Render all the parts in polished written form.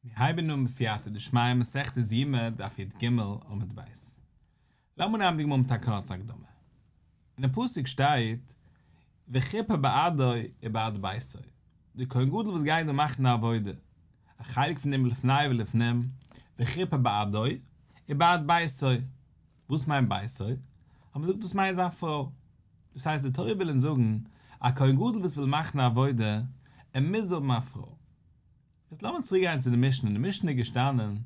מיר הייבן אן בסייעתא דשמיא מסכת יומא דף י"ג עמוד ב'. לאמיר נעמען די גמרא מיט א קורצע הקדמה. אינעם פסוק שטייט וכיפר בעדו ובעד ביתו, די כהן גדול וואס גייט דא מאכן די עבודה, א חלק פון דעם לפני ולפנים, וכיפר בעדו ובעד ביתו. וואס מיינט ביתו? האט מען געזאגט דאס מיינט זיין פרוי. דאס הייסט די תורה וויל אונז זאגן, א כהן גדול וואס וויל מאכן א עבודה, ער מוז האבן א פרוי. יעצט לאמיר צוריק גיין צו די משנה, אין די משנה איז געשטאנען,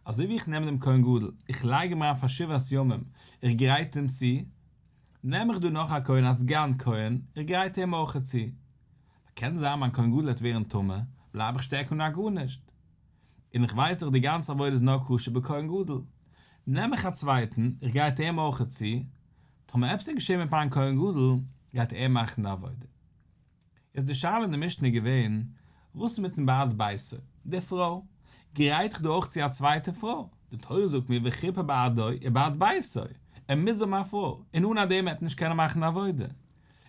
אזוי ווי איך נעם דעם כהן גדול, איך לייג אים אריין פאר שבעת ימים, איך גרייט אים צו, נעם איך דא נאך א כהן א סגן כהן, איך גרייט אים אויך צו. קען זיין מיין כהן גדול וועט ווערן טמא, בלייב איך שטעקן אן א גארנישט. און איך ווייס דאך די גאנצע עבודה איז נאר כשר בכהן גדול. נעם איך א צווייטן, איך גרייט אים אויך צו, טאמער עפעס איז געשען מיט מיין כהן גדול, גייט ער מאכן די עבודה. איז די שאלה אין די משנה געווען, וואס איז מיטן בעד ביתו, די פרוי, גרייט איך דא אויך צו א צווייטע פרוי? די תורה זאגט מיר וכיפר בעדו ובעד ביתו, ער מוז האבן א פרוי, און אן דעם וועט ער נישט קענען מאכן די עבודה.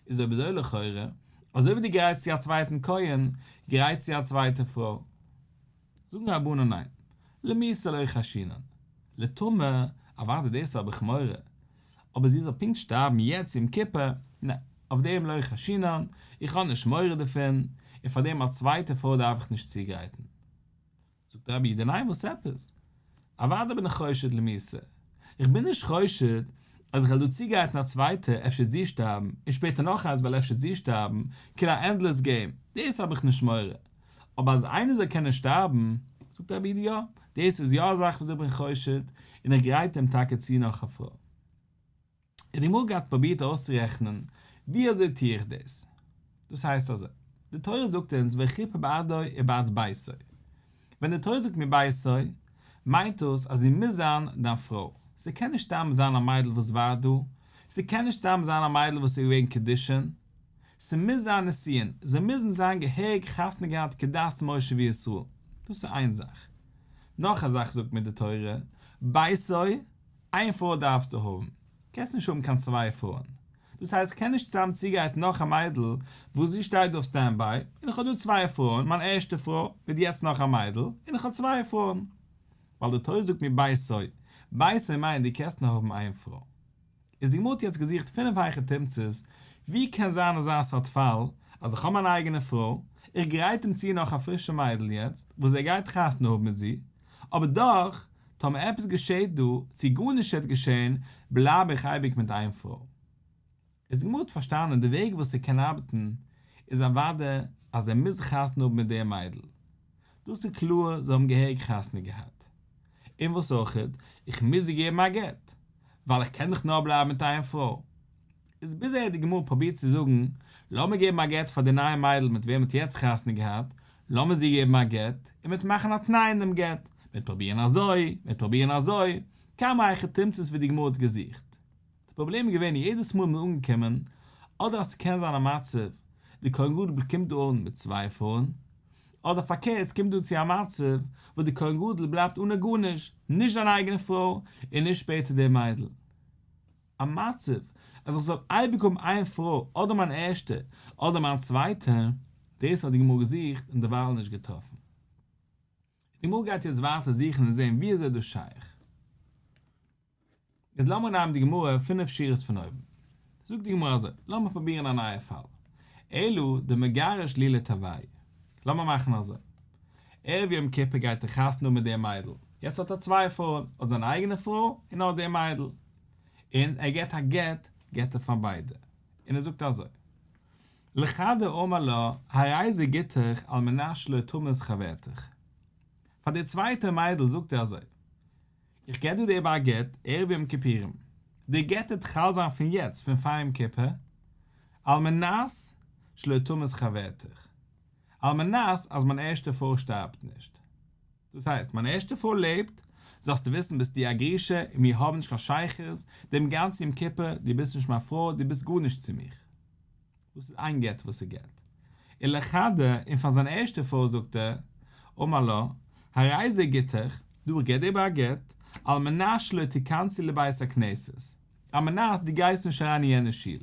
איז אויב אזוי לכאורה, אזוי ווי דו גרייטסט צו א צווייטן כהן, גרייט צו א צווייטע פרוי. זאגן רבנן ניין, למיתה לא חיישינן, לטומאה, אוודאי דאס האב איך מורא, אבער זי זאל פונקט שטארבן יעצט יום כיפור, נע, אויף דעם לא חיישינן, איך האב נישט מורא דערפון, און פאר דעם א צווייטע פרוי דארף איך נישט צוגרייטן. זאגט רבי יהודה ניין וואס עפעס? אוודאי בין איך חושד למיתה, איך בין נישט חושד אז איך וועל דא צוגרייטן א צווייטע אפשר וועט זי שטארבן, און שפעטער נאך איינס ווייל אפשר וועט זי שטארבן, כאילו א ענדלעס געים, דאס האב איך נישט מורא, אבער אז איינער זאל קענען שטארבן, זאגט רבי יהודה יא, דאס איז יא א זאך וואס איך בין חושד, און איך גרייט אים טאקע צו נאך א פרוי. און די גמרא גייט פרובירט אויסצורעכענען ווי אזוי טו איך דאס. דאס הייסט אזוי, די תורה זאגט אונז וכיפר בעדו ובעד ביתו. ווען די תורה זאגט מיר ביתו, מיינט דאס אז זי מוז זיין דיין פרוי. ס'קען נישט סתם זיין א מיידל וואס ווארט דא, ס'קען נישט סתם זיין א מיידל וואס איז געווען קידושין, ס'מוז זיין נישואין, זיי מוזן זיין געהעריג חתונה געהאט כדת משה וישראל. דאס איז איין זאך. נאך א זאך זאגט מיר די תורה, ביתו, איין פרוי דארפסטו האבן, קענסט נישט האבן קיין צוויי פרויען. דאס הייסט כ'קען נישט צוזאם צוגרייטן נאך א מיידל וואס זי שטייט דא אויף stand by, און איך האב דא צוויי פרויען, מיין ערשטע פרוי, מיט יעצט נאך א מיידל, און איך האב צוויי פרויען. ווייל די תורה זאגט מיר ביתו, ביתו מיינט דו קענסט נאר האבן איין פרוי. איז די גמרא האט יעצט געזוכט פינף היכי תמצא'ס, ווי קען זיין אזא סארט פאל, אז איך האב מיין אייגענע פרוי, איך גרייט אים צו נאך א פרישע מיידל יעצט, וואס ער גייט חתונה האבן מיט זי, אבער דאך, טאמער עפעס געשעהט דא, צו גארנישט וועט געשעהן, בלייב איך אייביג מיט איין פרוי. איז די גמרא האט פארשטאנען די וועג וואס ער קען ארבעטן, איז אוודאי אז ער מוז חתונה האבן מיט די מיידל. דאס איז קלאר זיי האבן געהעריג חתונה געהאט. און וואס אויכעט, איך מוז איר געבן א גט, ווייל איך קען דאך נאר בלייבן מיט איין פרוי. איז ביז אהער האט די גמרא פרובירט צו זאגן, לאמיר געבן א גט פאר די נייע מיידל מיט וועם מ'האט יעצט חתונה געהאט, לאמיר זי געבן א גט, און מ'וועט מאכן א תנאי אין דעם גט, מ'וועט פרובירן אזוי, מ'וועט פרובירן אזוי, כמה היכי תמצא'ס ווי די גמרא האט געזוכט. די פראבלעם איז געווען יעדעס מאל מ'איז אנגעקומען, אדער אז ס'קען זיין א מצב, די כהן גדול קומט דא אן מיט צוויי פרויען, אדער פארקערט ס'קומט דא צו א מצב וואס די כהן גדול בלייבט אנע גארנישט, נישט זיין אייגענע פרוי און נישט שפעטער די מיידל. א מצב אז איך זאל אייביג האבן איין פרוי אדער מיין ערשטע אדער מיין צווייטע, דאס האט די גמרא געזוכט און דערווייל נישט געטראפן. די גמרא גייט יעצט ווייטער זוכן און זען ווי אזוי איז דאס שייך. איז לאמיר נעמען די גמרא פינף שורות פון אויבן. זאגט די גמרא אזוי, לאמיר פרובירן א נייע פאל. אלא דמגרש להו לתרוייהו. לאמיר מאכן אזוי. ערב יום כיפור גייט ער חתונה האבן מיט די מיידל. יעצט האט ער צוויי פרויען, האט זיין אייגענע פרוי און האט די מיידל. און ער געט א גט, געט ער פאר ביידע. און ער זאגט אזוי. לחדא אמר לה, הרי זה גיטך על מנת שלא תמות חברתך. פאר די צווייטע מיידל זאגט ער אזוי. איך געב דיר איבער א גט ערב יום כיפורים, די גט וועט חל זיין פון יעצט פון פאר יום כיפור, על מנת שלא תמות חברתך, על מנת אז מיין ערשטע פרוי שטארבט נישט, דאס הייסט מיין ערשטע פרוי לעבט, זאלסטו וויסן ביסטו א גרושה און מיר האבן נישט קיין שייכות, דעם גאנצן יום כיפור, דו ביסט נישט מיין פרוי, דו ביסט גארנישט צו מיך. דאס איז איין גט וואס ער געבט. ולחדא, און פאר זיין ערשטע פרוי זאגט ער, אמר לה, הרי זה גיטך, דא איך געב דיר איבער א גט, על מנת שלא תכנסי לבית הכנסת, על מנת דו גייסט נישט אריין אין יענע שול.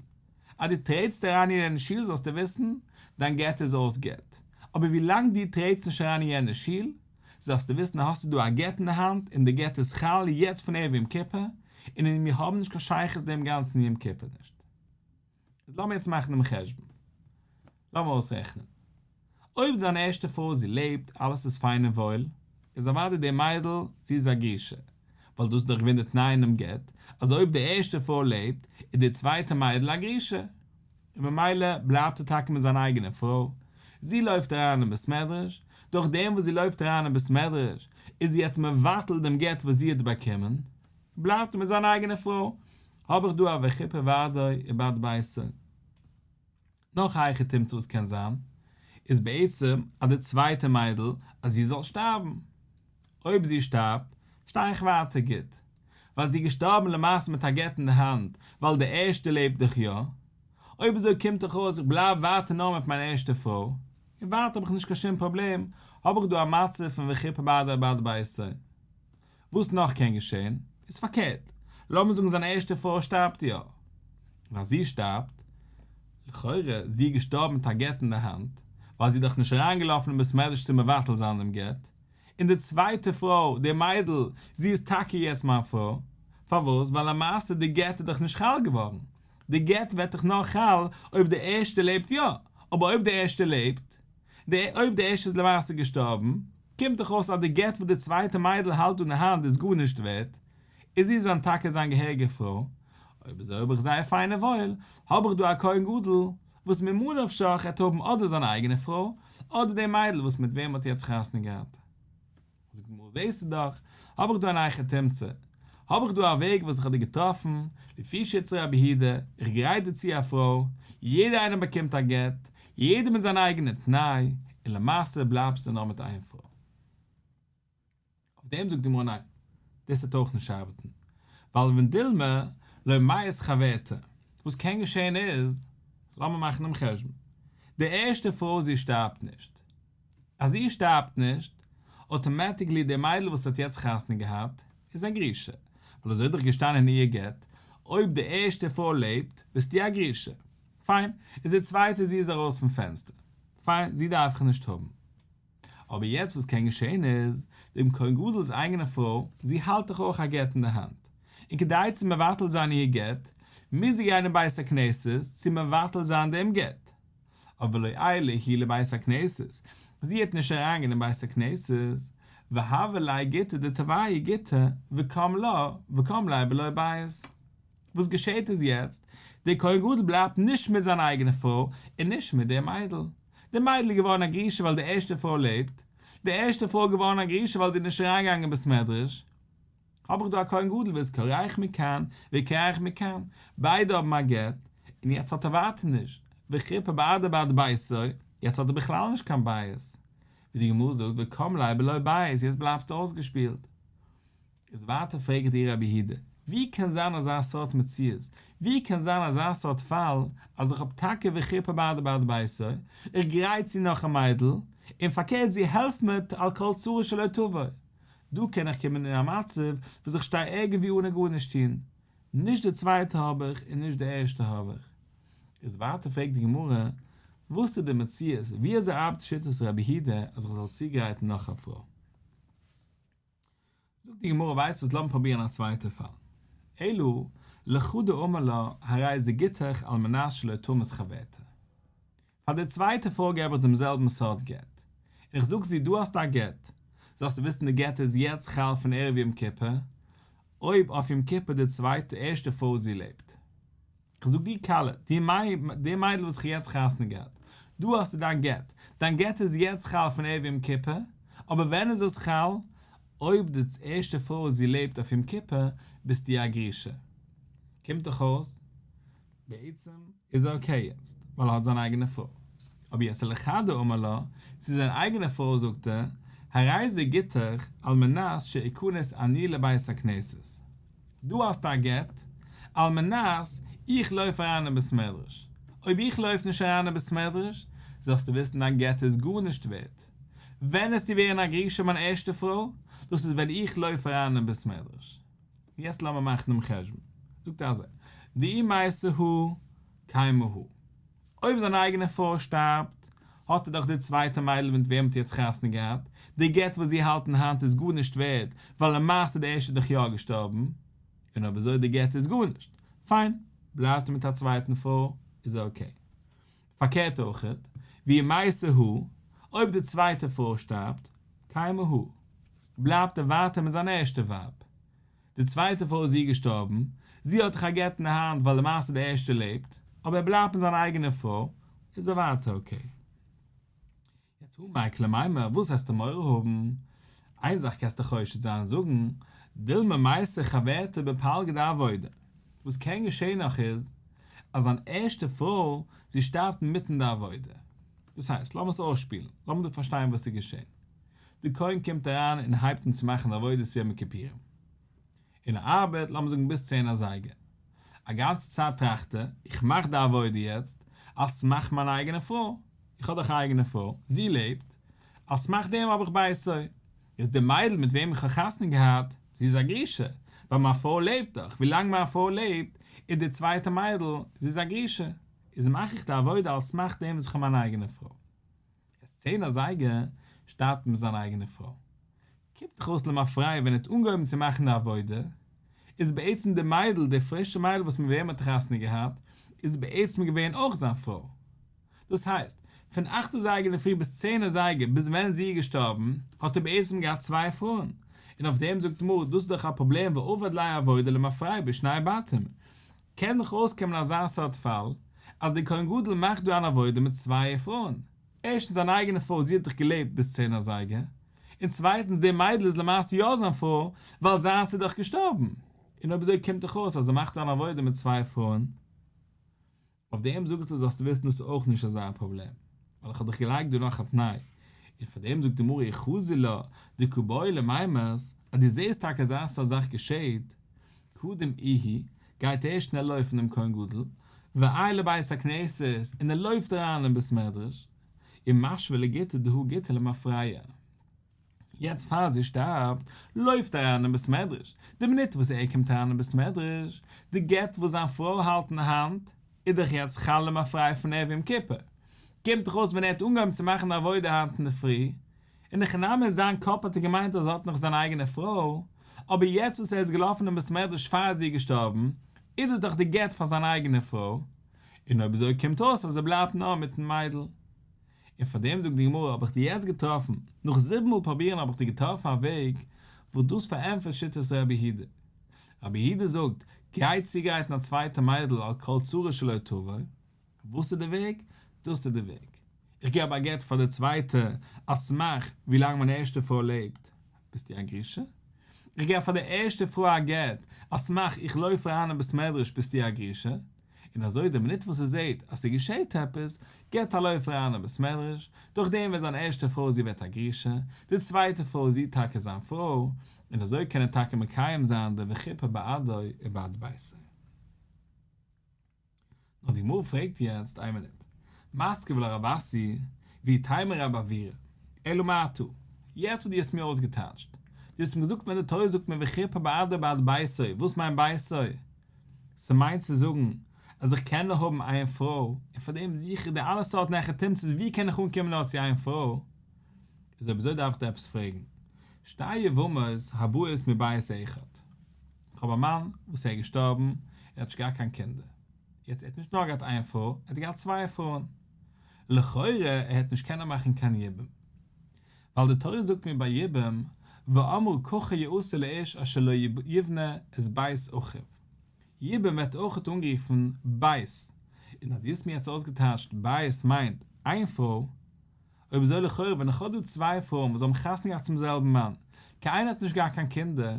אז דו טרעטסט אריין אין יענע שול זאלסטו וויסן, דיין גט איז אויס גט. אבער ווי לאנג דו טרעטסט נישט אריין אין יענע שול, זאלסטו וויסן האסטו דא א גט אין די האנט און די גט איז חל יעצט פון ערב יום כיפור, און מיר האבן נישט קיין שייכות דעם גאנצן יום כיפור נישט. איז לאמיר יעצט מאכן דעם חשבון. לאמיר אויסרעכענען. אויב זיין ערשטע פרוי זי לעבט, אלעס איז פיין און וואויל, איז אוודאי די מיידל, זי איז א גרושה, ווייל דאס איז דאך געווען די תנאי אינעם גט, אז אויב די ערשטע פרוי לעבט, איז די צווייטע מיידל א גרושה. און ממילא בלייבט ער טאקע מיט זיין אייגענע פרוי. זי לויפט אריין אין בית מדרש, דורך דעם וואס זי לויפט אריין אין בית מדרש, איז זי יעצט מבטל דעם גט וואס זי האט באקומען, בלייבט ער מיט זיין אייגענע פרוי. האב איך דא א וכיפר בעדו ובעד ביתו. נאך א היכי תמצא וואס קען זיין, איז בעצם אז די צווייטע מיידל אז זי זאל שטארבן. אויב זי שטארבט, שטיי איך ווייטער גוט. ווייל זי איז געשטארבן למעשה מיט א גט אין די האנט, ווייל די ערשטע לעבט דאך יא. אויב אזוי קומט דאך אויס איך בלייב ווייטער נאר מיט מיין ערשטע פרוי, און ווייטער האב איך נישט קיין שום פראבלעם, האב איך דא א מצב פון וכיפר בעדו ובעד ביתו. וואס נאך קען געשען, איז פארקערט, לאמיר זאגן זיין ערשטע פרוי שטארבט יא, און אז זי שטארבט, לכאורה זי איז געשטארבן מיט א גט אין די האנט, ווייל זי איז דאך נישט אריינגעלאפן אין בית מדרש צו מבטל זיין דעם גט, און די צווייטע פרוי, די מיידל, זי איז טאקע יעצט מיין פרוי, פארוואס? ווייל למעשה די גט איז דאך נישט חל געווארן, די גט ווערט דאך נאר חל אויב די ערשטע לעבט יא, אבער אויב די ערשטע לעבט, די אויב די ערשטע איז למעשה געשטארבן, קומט דאך אויס אז די גט וואס די צווייטע מיידל האלט אין די האנט איז גארנישט ווערט, איז זי זיין טאקע זיין געהעריגע פרוי, אויב אזוי האב איך זייער פיין און וואויל, האב איך דא א כהן גדול, וואס ממה נפשך ער וועט האבן אדער זיין אייגענע פרוי, אדער די מיידל וואס מיט וועם ער האט יעצט חתונה געהאט. זאגט די גמרא זעסטו דאך, האב איך דא אן היכי תמצא, האב איך דא א וועג וואס איך האב דיר געטראפן, לפי שיטת רבי יהודה, איך גרייט דיר צו א פרוי, יעדער איינער באקומט א גט, יעדער מיט זיין אייגענע תנאי, און למעשה בלייבסטו נאר מיט איין פרוי. אויף דעם זאגט די גמרא ניין, דאס וועט אויך נישט ארבעטן, ווייל ודילמא לא מית חברתה, וואס קען געשען איז, לאמיר מאכן דעם חשבון, די ערשטע פרוי זי שטארבט נישט, אז זי שטארבט נישט, אוטאמעטיקלי די מיידל וואס האט יעצט חתונה געהאט איז א גרושה, ווייל אזוי איז דאך געשטאנען אין איר גט, אויב די ערשטע פרוי לעבט ביסטו א גרושה, פיין, איז די צווייטע זי איז ארויס פון פענסטער, פיין, זי דארף איך נישט האבן. אבער יעצט וואס קען געשען איז, דעם כהן גדול'ס אייגענע פרוי, זי האלט דאך אויך א גט אין די האנט, און כדי צו מבטל זיין איר גט, מוז זי גיין אין בית הכנסת צו מבטל זיין דעם גט. אבער ולא עיילה היא לבית הכנסת, זי וועט נישט אריינגיין אין בית הכנסת, והוה ליה גיטא דתבעיה גיטא וקם לה וקם ליה בלא בית. וואס געשעהט איז יעצט, דער כהן גדול בלייבט נישט מיט זיין אייגענע פרוי און נישט מיט דער מיידל. די מיידל איז געווארן א גרושה ווייל די ערשטע פרוי לעבט, די ערשטע פרוי איז געווארן א גרושה ווייל זי איז נישט אריינגעגאנגען אין בית מדרש. האב איך דא א כהן גדול וואס קרח מכאן וקרח מכאן, ביידע האבן א גט, און יעצט האט ער ווייטער נישט, וכיפר בעדו ובעד ביתו, יעצט האט ער בכלל נישט קיין בית, ווי די גמרא זאגט וקם ליה בלא בית, יעצט בלייבסטו אויסגעשפילט. איז ווייטער פרעגט דיר רבי יהודה, ווי קען זיין אזא סארט מציאות, ווי קען זיין אזא סארט פאל, אז איך האב טאקע וכיפר בעדו ובעד ביתו, איך גרייט צו נאך א מיידל, און פארקערט זי העלפט מיר על כל צרה שלא תבוא, דא קען איך קומען אין א מצב וואס איך שטיי ערגער ווי אנע גארנישט טון, נישט די צווייטע האב איך און נישט די ערשטע האב איך. איז ווייטער פרעגט די גמרא, וואס איז די מציאות, ווי אזוי ארבעט שיטת רבי יהודה אז איך זאל צוגרייטן נאך א פרוי? זאגט די גמרא ווייסט וואס לאמיר פרובירן א צווייטע פאל, אלא לחדא אמר לה הרי זה גיטך על מנת שלא תמות חברתה, פאר די צווייטע פרוי געב איך דעם זעלבן סארט גט, און איך זאג זי דא האסטו א גט, זאלסטו וויסן די גט איז יעצט חל פון ערב יום כיפור, אויב אויף יום כיפור די צווייטע ערשטע פרוי זי לעבט. כ'זאג דיר כלה, די מיידל וואס כ'האב יעצט חתונה געהאט, דא האסטו דיין גט, דיין גט איז יעצט חל פון ערב יום כיפור, אבער ווען איז עס חל? אויב די ערשטע פרוי זי לעבט אויף יום כיפור, ביסטו א גרושה. קומט דאך אויס, בעצם איז ער אקעי יעצט, ווייל ער האט זיין אייגענע פרוי. אבער יעצט ולחדא אמר לה, צו זיין אייגענע פרוי זאגט ער, הרי זה גיטך על מנת שאכנס אני לבית הכנסת. דא האסטו א גט, על מנת איך לויף אריין אין בית מדרש. אויב איך לויף נישט אריין אין בית מדרש, זאלסטו וויסן דיין גט איז גארנישט ווערט. ווען עסטו ווערן א גרושה מיין ערשטע פרוי? דאס איז ווען איך לויף אריין אין בית מדרש. יעצט לאמיר מאכן דעם חשבון. זאגט ער אזוי, דאי מתה הא, קיימא הא. אויב זיין אייגענע פרוי שטארבט, האט ער דאך די צווייטע מיידל מיט וועם האט יעצט חתונה געהאט, די גט וואס זי האלט אין האנט איז גארנישט ווערד, ווייל למעשה די ערשטע איז דאך יא געשטארבן, און אויב אזוי די גט איז גארנישט, פיין, בלייבט ער מיט א צווייטן פרוי, איז אקעי. פארקערט אויכעט, ואי מתה הא, אויב די צווייטע פרוי שטארבט, קיימא הא, בלייבט ער ווייטער מיט זיין ערשטע ווייב. די צווייטע פרוי איז זי געשטארבן, זי האט דאך א גט אין די האנט ווייל למעשה די ערשטע לעבט, אבער ער בלייבט מיט זיין אייגענע פרוי, איז ער ווייטער אקעי. יעצט הא מאי איכא למימר, וואס וועסטו מורא האבן? איין זאך קענסטו חושד זיין און זאגן, דילמא מתה חברתה בפלגא דעבודה. וואס קען געשען נאך איז, אז זיין ערשטע פרוי, זי שטארבט אינמיטן די עבודה. דאס הייסט, לאמיר עס אויסשפילן, לאמיר דא פארשטיין וואס איז געשען. די כהן קומט אריין און הייבט אן צו מאכן עבודת יום הכיפורים. און ער ארבעט, לאמיר זאגן ביז צען אזייגער. א גאנצע צייט טראכט ער, איך מאך די עבודה יעצט, על סמך מיין אייגענע פרוי. איך האב דאך א אייגענע פרוי, זי לעבט, על סמך דעם האב איך ביתו. איז די מיידל מיט וועם איך האב חתונה געהאט, זי איז א גרושה, ווייל מיין פרוי לעבט דאך, ווילאנג מיין פרוי לעבט, איז די צווייטע מיידל, זי איז א גרושה. איז מאך איך די עבודה על סמך דעם וואס איך האב מיין אייגענע פרוי. עס צען אזייגער שטארבט מיט זיין אייגענע פרוי. קומט דאך אויס למפרע ווען ער האט אנגעהויבן צו מאכן די עבודה, איז בעצם די מיידל, די פרישע מיידל וואס מיט וועם ער האט חתונה געהאט, איז בעצם געווען אויך זיין פרוי. דאס הייסט, פון אכט אזייגער אינדערפרי ביז צען אזייגער, ביז ווען זי איז געשטארבן, האט ער בעצם געהאט צוויי פרויען. און אויף דעם זאגט די גמרא, דאס איז דאך א פראבלעם ועביד ליה עבודה למפרע בשני בתים. קען דאך אויסקומען אזא סארט פאל, אז דער כהן גדול מאכט דא אן עבודה מיט צוויי פרויען. ערשטנס זיין אייגענע פרוי זי האט דאך געלעבט ביז צען אזייגער, און צווייטנס די מיידל איז למעשה יא זיין פרוי ווייל זיינס איז דאך געשטארבן, און אויב אזוי קומט דאך אויס אז ער מאכט אן עבודה מיט צוויי פרויען. אויף דעם זאגט ער זאלסטו וויסן דאס איז אויך נישט אזא פראבלעם, ווייל איך האב דאך געלייגט דא נאך א תנאי, און פאר דעם זאגט די גמרא אי חזי לה דקא בעי למימת, אז דו זעסט טאקע אזא סארט זאך געשעט, קדים איהו, גייט ער שנעל לויפן דעם כהן גדול, ועייל לבית הכנסת, און ער לויפט אריין אין בית מדרש, ומשוי לגיטא דהא גיטא למפרע. יעצט פאר זי שטארבט, לויפט ער אריין אין בית מדרש, די מינוט וואס ער קומט אריין אין בית מדרש, די גט וואס זיין פרוי האלט אין האנט, איז דאך יעצט חל למפרע פון ערב יום כיפור, קומט דאך אויס ווען ער האט אנגעהויבן צו מאכן די עבודה היינט אינדערפרי, אין הכי נמי אין זיין קאפ האט ער געמיינט אז ער האט נאך זיין אייגענע פרוי, אבער יעצט וואס ער איז געלאפן אין בית מדרש פאר זי איז געשטארבן, איז דאס דאך די גט פאר זיין אייגענע פרוי, און אויב אזוי קומט אויס אז ער בלייבט נאר מיטן מיידל. און פאר דעם זאגט די גמרא האב איך דיר יעצט געטראפן, נאך זיבן מאל פרובירן האב איך דיר געטראפן א וועג וואס דאס פארענטפערט שיטת רבי יהודה. רבי יהודה זאגט, גיי צוגרייטן א צווייטע מיידל על כל צרה שלא תבוא, וואס איז די וועג? דאס איז די וועג. איך געב א גט פאר די צווייטע על סמך ווי לאנג מיין ערשטע פרוי לעבט, ביסטו א גרושה? איך געב פאר די ערשטע פרוי א גט על סמך איך לויף אריין אין בית מדרש ביסטו א גרושה? און אזוי די מינוט וואס ער זעט אז ס'געשעט עפעס, געט א לויף אריין אין בית מדרש, דורך דעם ווערט זיין ערשטע פרוי זי ווערט א גרושה, די צווייטע פרוי זי טאקע זיין פרוי, און אזוי קען ער טאקע מקיים זיין די וכיפר בעדו ובעד ביתו. נאר די גמרא פרעגט יעצט, איין מינוט, מתקיף לה רב אסי, ואיתימא רב עוירא, אלא מעתה, יעצט וואס דו האסט מיר אויסגעטייטשט, דו האסט מיר געזאגט ווען די תורה זאגט מיר וכיפר בעדו ובעד ביתו, וואס מיינט ביתו? ס'מיינט צו זאגן אז איך קען נאר האבן איין פרוי, און פאר דעם זוך איך די אלע סארטן היכי תמצא'ס ווי קען איך אנקומען נאר צו איין פרוי, איז אויב אזוי דארף איך דיר עפעס פרעגן, שתי יבמות הבאות מבית אחד. איך האב א מאן וואס ער איז געשטארבן, ער האט נישט געהאט קיין קינדער. יעצט ער האט נישט נאר געהאט איין פרוי, ער האט געהאט צוויי פרויען. לכאורה ער העט נישט קענען מאכן קיין יבום. ווייל די תורה זאגט מיר ביי יבום, ואמרה ככה יעשה לאיש אשר לא יבנה את בית אחיו. יבום ווערט אויכעט אנגערופן בית. און אז דו האסט מיר יעצט אויסגעטייטשט בית מיינט איין פרוי, אויב אזוי לכאורה ווען איך האב דא צוויי פרויען וואס האבן חתונה געהאט צום זעלבן מאן, קיין איינער האט נישט געהאט קיין קינדער,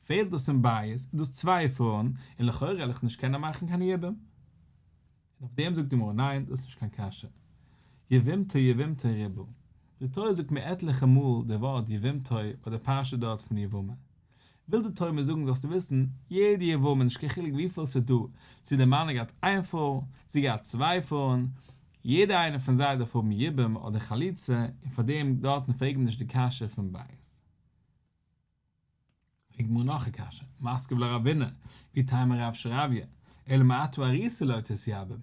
פעלט דאס אין בית, איז דאס צוויי פרויען, און לכאורה וועל איך נישט קענען מאכן קיין יבום. און אויף דעם זאגט די גמרא ניין, דאס איז נישט קיין קשיא. יבמתו יבמתו ריבה. די תורה זאגט מיר עטליכע מאל די ווארט יבמתו ביי די פרשה דארט פון יבמה. וויל די תורה מיר זאגן זאלסטו וויסן, יעדע יבמה נישט קיין חילוק וויפיל ס'איז דא, צו די מאן האט געהאט איין פרוי, צו געהאט צוויי פרויען, יעדע איינע פון זיי דארף האבן יבום אדער חליצה, און פאר דעם דארטן פרעגט מען נישט די קשיא פון בית. פרעגט די גמרא נאך א קשיא, מתקיף לה רבינא, ואיתימא רב שרביא, אלא מעתה ארוסה לא תתייבם.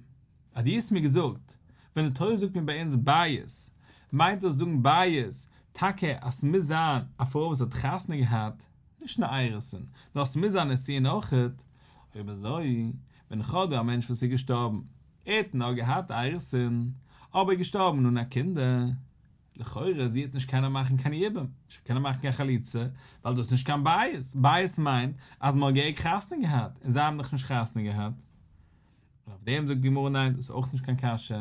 אז דו האסט מיר געזאגט, ווען די תורה זאגט מיר ביי אונז בית, מיינט דאס זאגן בית טאקע אז ס'מוז זיין א פרוי וואס האט חתונה געהאט, נישט נאר אירוסין, נאר ס'מוז זיין נישואין אויכעט, אויב אזוי, ווען איך האב דא א מענטש וואס איז געשטארבן, ער האט נאר געהאט אירוסין, אבער געשטארבן אן א קינדער, לכאורה זי וועט נישט קענען מאכן קיין יבום, נישט קענען מאכן קיין חליצה, ווייל דאס איז נישט קיין בית, בית מיינט אז מ'האט געהעריג חתונה געהאט, און זיי האבן דאך נישט חתונה געהאט. און אויף דעם זאגט די גמרא ניין, דאס איז אויך נישט קיין קשיא,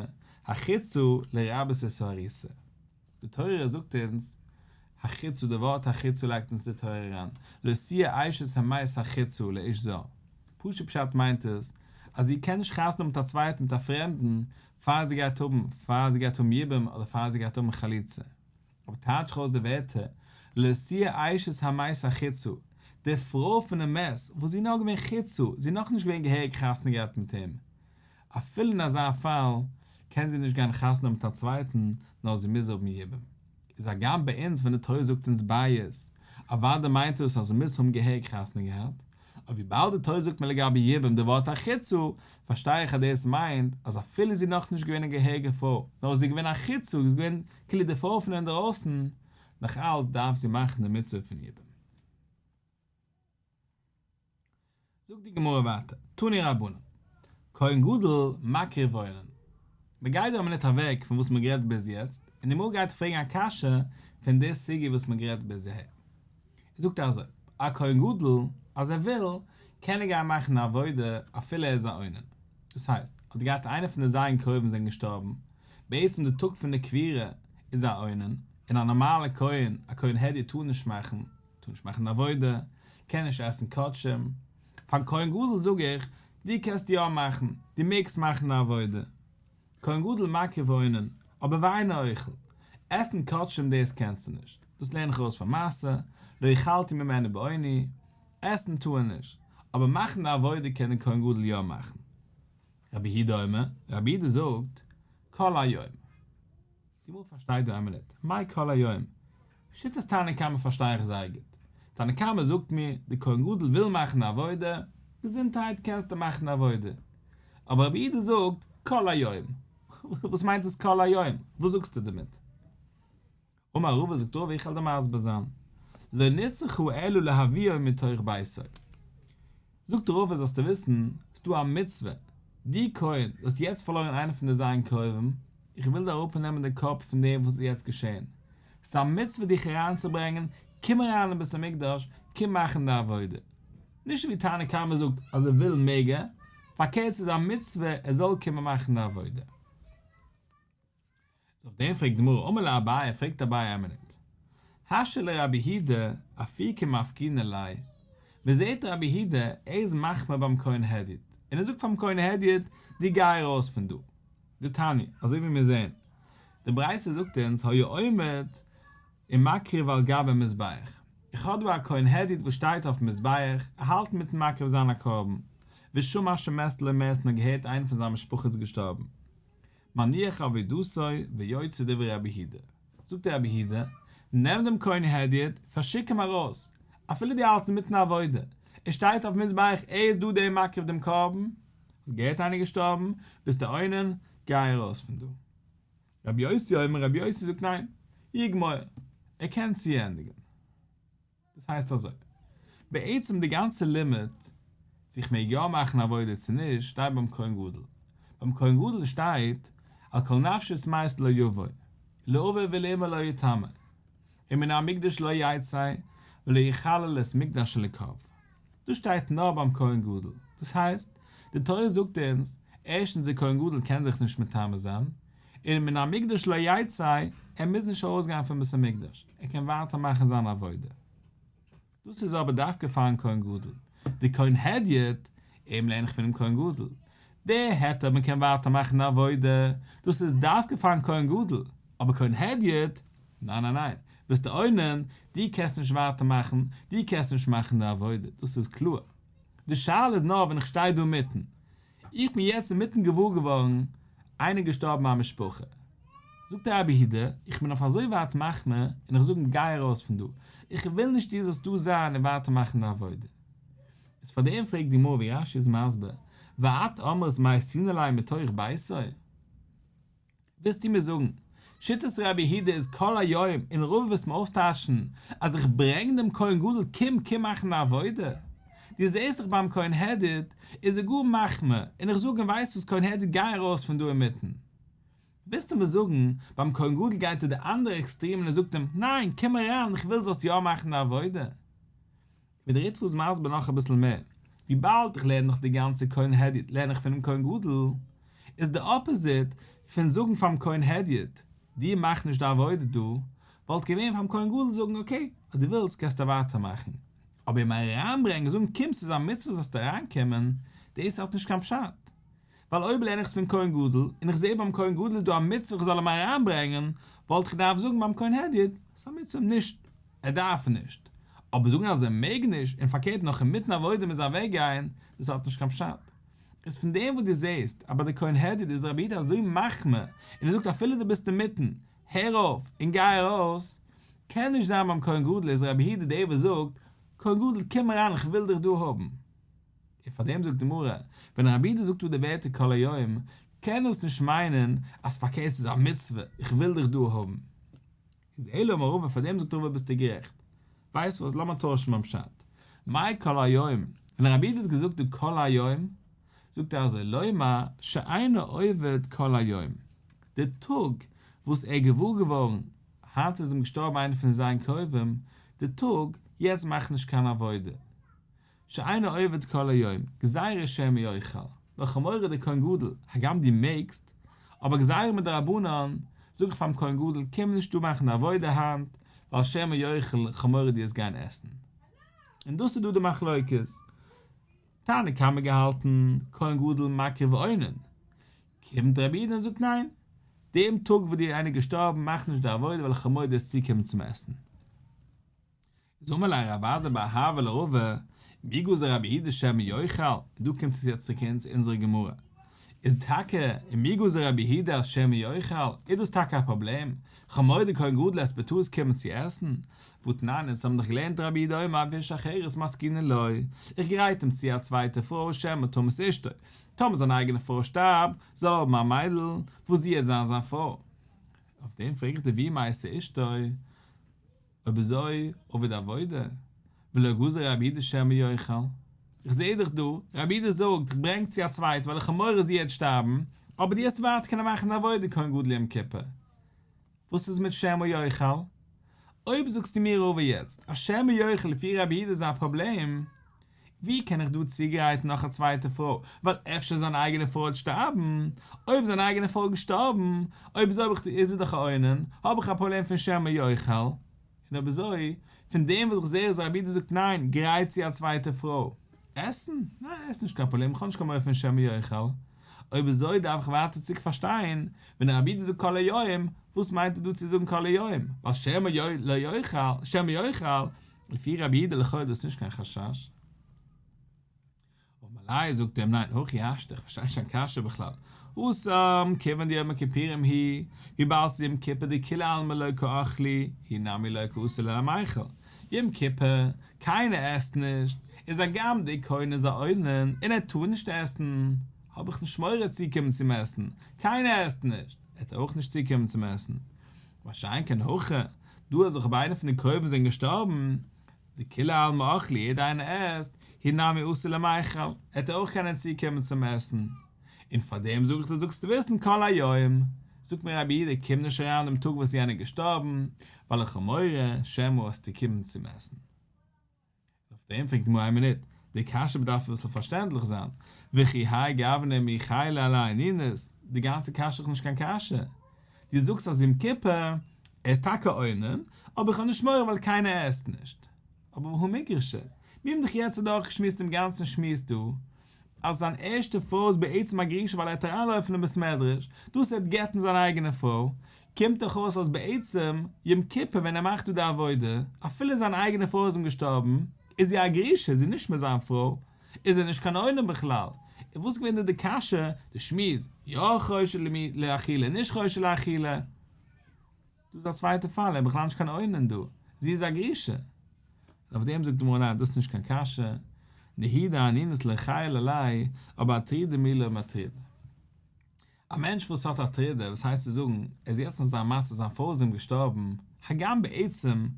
החוצה לרבות את הארוסה. די תורה זאגט אונז החוצה, די ווארט החוצה לייגט אונז די תורה אריין, לא תהיה אשת המת החוצה לאיש זר, פשוט פשט מיינט עס אז זי קען נישט חתונה האבן מיט א צווייטן מיט א פרעמדן פאר זי גייט האבן פאר זי גייט האבן יבום אדער פאר זי גייט האבן חליצה. אבער טייטש איך אויס די ווערטער לא תהיה אשת המת החוצה, די פרוי פונעם מת וואס זי איז נאר געווען חוצה, זי איז נאכנישט געווען געהעריג חתונה געהאט מיט אים, אפילו אין אזא פאל קען זי נישט גיין חתונה האבן מיט א צווייטן נאר זי מוז האבן יבום. איז הגם ביי אונז ווען די תורה זאגט אונז בית, אוודאי מיינט דאס אז זי מוז האבן געהעריג חתונה געהאט, אבער וויבאלד די תורה זאגט מיר לגבי יבום די ווארט החוצה, פארשטיי איך אז דאס מיינט אז אפילו זי איז נאכנישט געווען א געהעריגע פרוי, נאר זי איז געווען א חוצה, זי איז געווען כאילו די פרוי פון אינדערויסן, נאך אלץ דארף זי מאכן די מצוה פון יבום. זאגט די גמרא ווייטער, תנו רבנן, כהן גדול מקריב ואונן. מען גייט דא א מינוט אוועק פון וואס מען האט גערעדט ביז יעצט, און די גמרא גייט פרעגן א קשיא פון די סוגיא וואס מען האט גערעדט ביז אהער. זאגט ער אזוי, א כהן גדול אז ער וויל, קען ער גיין מאכן א עבודה אפילו ער איז א אונן. דאס הייסט, האט געהאט איינער פון די ז' קרובים זענען געשטארבן, בעצם די טאג פון די קבורה איז א אונן, און א נארמאלע כהן, א כהן הדיוט טאר נישט מאכן, טאר נישט מאכן די עבודה, קען נישט עסן קדשים. פארן כהן גדול זאג איך, דו קענסט יא מאכן, דו מעגסט מאכן די עבודה. כהן גדול מקריב ואונן, אבער ואינו אוכל. עסן קדשים דאס קענסטו נישט, דאס לערן איך ארויס פון מעשר, לא אכלתי ממנו בעוני, עסן טאר ער נישט, אבער מאכן די עבודה קען דער כהן גדול יא מאכן. רבי יהודה אומר, רבי יהודה זאגט, כל היום. די גמרא פארשטייט דא איין מינוט, מאי כל היום? שיטת תנא קמא פארשטיי איך זייער גוט, תנא קמא זאגט מיר, די כהן גדול וויל מאכן די עבודה, געזונטהייט קענסטו מאכן די עבודה, אבער רבי יהודה זאגט כל היום, וואס מיינט דאס כל היום? וואס זאגסטו דערמיט? אמר רבא זאגט רבא איך וועל דיר מסביר זיין, לא נצרכה אלא להביאו מתוך ביתו. זאגט רבא זאלסטו וויסן, ס'דא א מצוה, דו כהן, דו האסט יעצט פארלוירן איינעם פון די ז' קרובים, איך וויל דיר אראפנעמען די קאפ פון דעם וואס איז יעצט געשען, ס'איז א מצוה דיך אריינצוברענגען, קום אריין אין בית המקדש, קום מאכן די עבודה. נישט ווי תנא קמא זאגט אז ער וויל מעג ער, פארקערט ס'איז א מצוה ער זאל קומען מאכן די עבודה. אויף דעם פרעגט די גמרא, אמר ליה אביי, פרעגט אביי א מינוט, השתא לרבי יהודה אפוקי מפקינן ליה, מען זעט רבי יהודה ער איז מחמיר ביים כהן הדיוט, און ער זאגט פארן כהן הדיוט, דו גיי ארויס פון דא, דתניא, אזוי ווי מיר זעען, די ברייתא זאגט אונז היה עומד ומקריב על גבי מזבח, איך האב דא א כהן הדיוט וואס שטייט אויפן מזבח, ער האלט מיטן מקריב זיין א קרבן, ושמע שמת לו מת און האט געהערט איינער פון זיין משפחה איז געשטארבן, מניח עבודתו ויוצא דברי רבי יהודה, זאגט רבי יהודה, נעם דעם כהן הדיוט, פארשיק אים ארויס, אפילו דו האלטסט אינמיטן עבודה, ער שטייט אויפן מזבח, ער איז דא דער מקריב דעם קרבן, האסט געהערט איינער געשטארבן, ביסט א אונן, גיי ארויס פון דא. רבי יוסי אומר, רבי יוסי זאגט ניין, יגמור, ער קען צוענדיגן. דאס הייסט אזוי, בעצם די גאנצע לימוד צו איך מעג יא מאכן עבודה צו נישט שטייט ביים כהן גדול, ביים כהן גדול שטייט על כל נפשות מת לא יבוא, לאביו ולאמו לא יטמא, ומן המקדש לא יצא, ולא יחלל את מקדש אלוקיו. דאס שטייט נאר ביים כהן גדול, דאס הייסט, די תורה זאגט אונז, ערשטנס דער כהן גדול קען זיך נישט מטמא זיין, און מן המקדש לא יצא, ער מוז נישט ארויסגיין פון בית המקדש, ער קען ווייטער מאכן זיין עבודה. דאס איז אבער דווקא פארן כהן גדול, די כהן הדיוט, אים לערן איך פונעם כהן גדול, דער היתר מען קען ווייטער מאכן די עבודה, דאס איז דווקא פארן כהן גדול, אבער כהן הדיוט, ניין ניין ניין, ביסט א אונן, דו קענסט נישט ווייטער מאכן, דו קענסט נישט מאכן די עבודה, דאס איז קלאר. די שאלה איז נאר ווען איך שטיי דא אינמיטן, איך בין יעצט אינמיטן געוואר געווארן איינער געשטארבן אין מיין משפחה, זאגט רבי יהודה, איך בין אויף אזוי ווייט מחמיר, און איך זאג אים גיי ארויס פון דא, איך וויל נישט דו זאלסט דא זיין און ווייטער מאכן די עבודה. איז פאר דעם פרעגט די גמרא ווי רש"י איז מסביר, ואת אמרת מייתינן ליה מתוך ביתו? ווילסטו מיר זאגן, שיטת רבי יהודה איז כל היום און רבא ווילסט מיר אויסטייטשן אז איך ברענג דעם כהן גדול קום קום מאכן די עבודה? דו זעסט דאך ביים כהן הדיוט איז ער גאר מחמיר און איך זאג אים ווייסט וואס כהן הדיוט גיי ארויס פון דא אינמיטן. ווילסטו מיר זאגן ביים כהן גדול גייט ער די אנדערע עקסטרים און ער זאגט אים ניין קום אריין איך וויל זאלסט יא מאכן די עבודה? ווי דער ריטב"א איז מסביר נאך אביסל מער, וויבאלד איך לערן דאך די גאנצע כהן הדיוט לערן איך פונעם כהן גדול, איז די אפאזיט פון זאגן פאר'ן כהן הדיוט, דו מאך נישט די עבודה דא, וואלט געווען פאר'ן כהן גדול זאגן אקעי, אז דו ווילסט קענסטו ווייטער מאכן, אבער אים אריינברענגען זאגן קום ס'איז א מצוה זאלסטו אריינקומען, דאס האט נישט קיין פשט. ווייל אויב לערן איך עס פון כהן גדול, און איך זע ביים כהן גדול איז דא א מצוה איך זאל אים אריינברענגען, וואלט איך געדארפט זאגן ביים כהן הדיוט, ס'איז א מצוה נישט, ער דארף נישט. אבער זאגן אז ער מעג נישט, און פארקערט נאך אינמיטן עבודה מוז ער אוועקגיין, דאס האט נישט קיין פשט. איז פון דעם וואס דו זעסט אז ביי די כהן הדיוט איז רבי יהודה אזוי מחמיר, און ער זאגט אפילו דו ביסט אינמיטן, הער אויף און גיי ארויס, קען נישט זיין ביים כהן גדול איז רבי יהודה דער וואס זאגט, כהן גדול קום אריין איך וויל דיך דא האבן. און פאר דעם זאגט די גמרא, ווען רבי יהודה זאגט דא די ווערטער כל היום, קען דאס נישט מיינען אז פארקערט ס'איז א מצוה, איך וויל דיך דא האבן. איז אלא אמר רבא, פאר דעם זאגט רבא ביסטו גערעכט. ווייסט וואס, לאמיר טוישן ביים פשט. מאי כל היום, ווען רבי יהודה האט געזאגט דא כל היום, זאגט ער אזוי לומר שאינו עובד כל היום, די טאג וואס ער איז געוואר געווארן היינט איז אים געשטארבן איינער פון זיין קרובים, די טאג, יעצט מאך נישט קיין עבודה. שאינו עובד כל היום, גזירה שמא יאכל, ווייל כ'האב מורא די כהן גדול, הגם דו מעגסט, אבער גזירה מדרבנן, זאג איך פאר'ן כהן גדול קום נישט דא מאכן די עבודה היינט, ווייל שמא יאכל, כ'האב מורא דו וועסט גיין עסן. און דאס איז דא די מחלוקת. תנא קמא געהאלטן, כהן גדול מקריב ואונן. קומט רבי יהודה און זאגט ניין, דעם טאג וואס דיר איינער געשטארבן מאך נישט די עבודה ווייל כ'האב מורא דו וועסט צוקומען צום עסן. איז אמר ליה רב אדא בר אהבה לרבא, מי גזר רבי יהודה שמא יאכל, און דא קומט עס יעצט צוריק אונז אונזערע גמרא, איז טאקע ומי גזר רבי יהודה אז שמא יאכל, איז דאס טאקע א פראבלעם, כ'האב מורא די כהן גדול וועט בטעות קומען צו עסן, והתנן אונז האבן דאך געלערנט רבי יהודה אומר ואשה אחרת מתקינין לו, איך גרייט אים צו א צווייטע פרוי שמא תמות אשתו, טאמער זיין אייגענע פרוי שטארבט, זאל ער האבן א מיידל וואס זי וועט זיין זיין פרוי. אויף דעם פרעג איך דיר ואי מתה אשתו. אויב אזוי עביד עבודה, ולא גזר רבי יהודה שמא יאכל. איך זעה דאך דא, רבי יהודה זאגט, איך ברענג צו א צווייטע ווייל איך האב מורא זי העט שטארבן, אבער דו העסט ווייטער קענען מאכן די עבודה כהן גדול יום כיפור. וואס איז מיט שמא יאכל? אויב זאגסטו מיר רבא יעצט אז שמא יאכל לפי רבי יהודה איז א פראבלעם, ווי קען איך דא צוגרייטן נאך א צווייטע פרוי, ווייל אפשר זיין אייגענע פרוי וועט שטארבן, אויב זיין אייגענע פרוי איז געשטארבן, אויב אזוי האב איך איז ער דאך א אונן, האב איך א פראבלעם פון שמא יאכל, און אויב אזוי, פון דעם וואס איך זעה אז רבי יהודה זאגט ניין, גרייט צו א צווייטע פרוי. עסן? ניין, עסן נישט קיין פראבלעם, איך האב נישט קיין מורא פון שמא יאכל. אויב אזוי דארף איך ווייטער צוריק פארשטיין, ווען רבי יהודה זאגט כל היום, וואס מיינט ער דא צו זאגן כל היום? ווייל שמא לא יאכל, שמא יאכל, לפי רבי יהודה לכאו' איז דאס נישט קיין חשש. אמר ליה זאגט ער אים ניין הכי השתא איך פארשטיי נישט דיין קשיא בכלל. התם כיוון דיום הכיפורים הוא, וויבאלד ס'איז יום כיפור דכולי עלמא לא קאכלי, הוא נמי לא קאתי למיכל. יום כיפור, קיינער עסט נישט, איז הגם די כהן איז א אונן און ער טאר נישט עסן, האב איך נישט מורא צוקומען צום עסן, קיינער עסט נישט, ער וועט אויך נישט צוקומען צום עסן. מה שאין כן הכא, דא אז אויב איינער פון די קרובים זענען געשטארבן, דכולי עלמא אכלי יעדער איינער עסט, הוא נמי אתי למיכל, עט ער אויך קענען צוקומען צום עסן. און פאר דעם זאג איך דיר זאלסט וויסן כל היום, זאגט מיר רבי יהודה קום נישט אריין דעם טאג וואס יענער איז געשטארבן, ווייל איך האב מורא שמא וועסטו קומען צום עסן. אויף דעם פרעגט די גמרא איין מינוט, די קשיא באדארף אביסל פארשטענדליך זיין, וכי האי גוונא מי חיילא עליה אנינות, די גאנצע קשיא איז דאך נישט קיין קשיא, דו זאגסט אז יום כיפור ער איז טאקע אונן, אבער איך האב נישט מורא ווייל קיינער עסט נישט. אבער והא מגרשה, מיר האבן דאך יעצט אדורכגעשמועסט דעם גאנצן שמועס דא, אז זיין ערשטע פרוי איז בעצם א גרושה ווייל ער העט אריינלויפן אין בית מדרש, דאס ער העט גט'ן זיין אייגענע פרוי, קומט דאך אויס אז בעצם יום כיפור ווען ער מאכט דא די עבודה, אפילו זיין אייגענע פרוי איז אים געשטארבן, איז זי א גרושה, זי איז נישט מער זיין פרוי, איז ער נישט קיין אונן בכלל, און וואס איז געווען דא די קשיא, די שמועס, יא חושש לאכילה נישט חושש לאכילה. דא איז א צווייטע פאל, ער איז בכלל נישט קיין אונן דא, זי איז א גרושה. און אויף דעם זאגט די גמרא ניין דאס איז נישט קיין קשיא, נהי דאנינות לא חיילא עליה, אבער אטרודי מי לא מטרידא. א מענטש וואס האט א טרידה, וואס הייסט צו זאגן, ער איז יעצט אין אזא מצב, זיין פרוי איז אים געשטארבן, הגם בעצם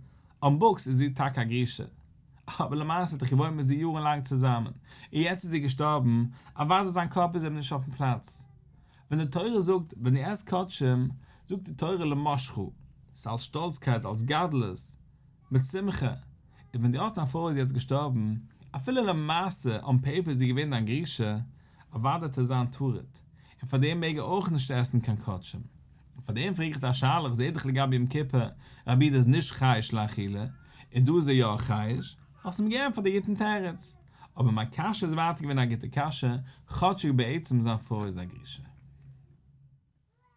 אן בוקס איז זי טאקע א גרושה, אבער למעשה האט ער געוואוינט מיט זי יארן לאנג צוזאמען, און יעצט איז זי געשטארבן, אוודאי זיין קאפ איז אים נישט אויפן פלאץ. ווען די תורה זאגט ווען דו עסט קדשים, זאגט די תורה למשחה, ס'איז אלס שטאלצקייט, אלס גדלות, מיט שמחה, און ווען דו האסט דיין פרוי איז יעצט געשטארבן, אפילו למעשה אן פעיפער איז זי געווען דיין גרושה, אוודאי וועט ער זיין טרוד, און פאר דעם מעג ער אויך נישט עסן קיין קדשים. און פאר דעם פרעג איך דיר א שאלה, איך זעה דאך לגבי יום כיפור, רבי יהודה איז נישט חייש לאכילה, און דא איז ער יא חייש, האסט מיר געענטפערט א גוטן תירוץ. אבער מיין קשיא איז ווייטער געווען א גוטע קשיא, כאטשיג בעצם זיין פרוי איז א גרושה.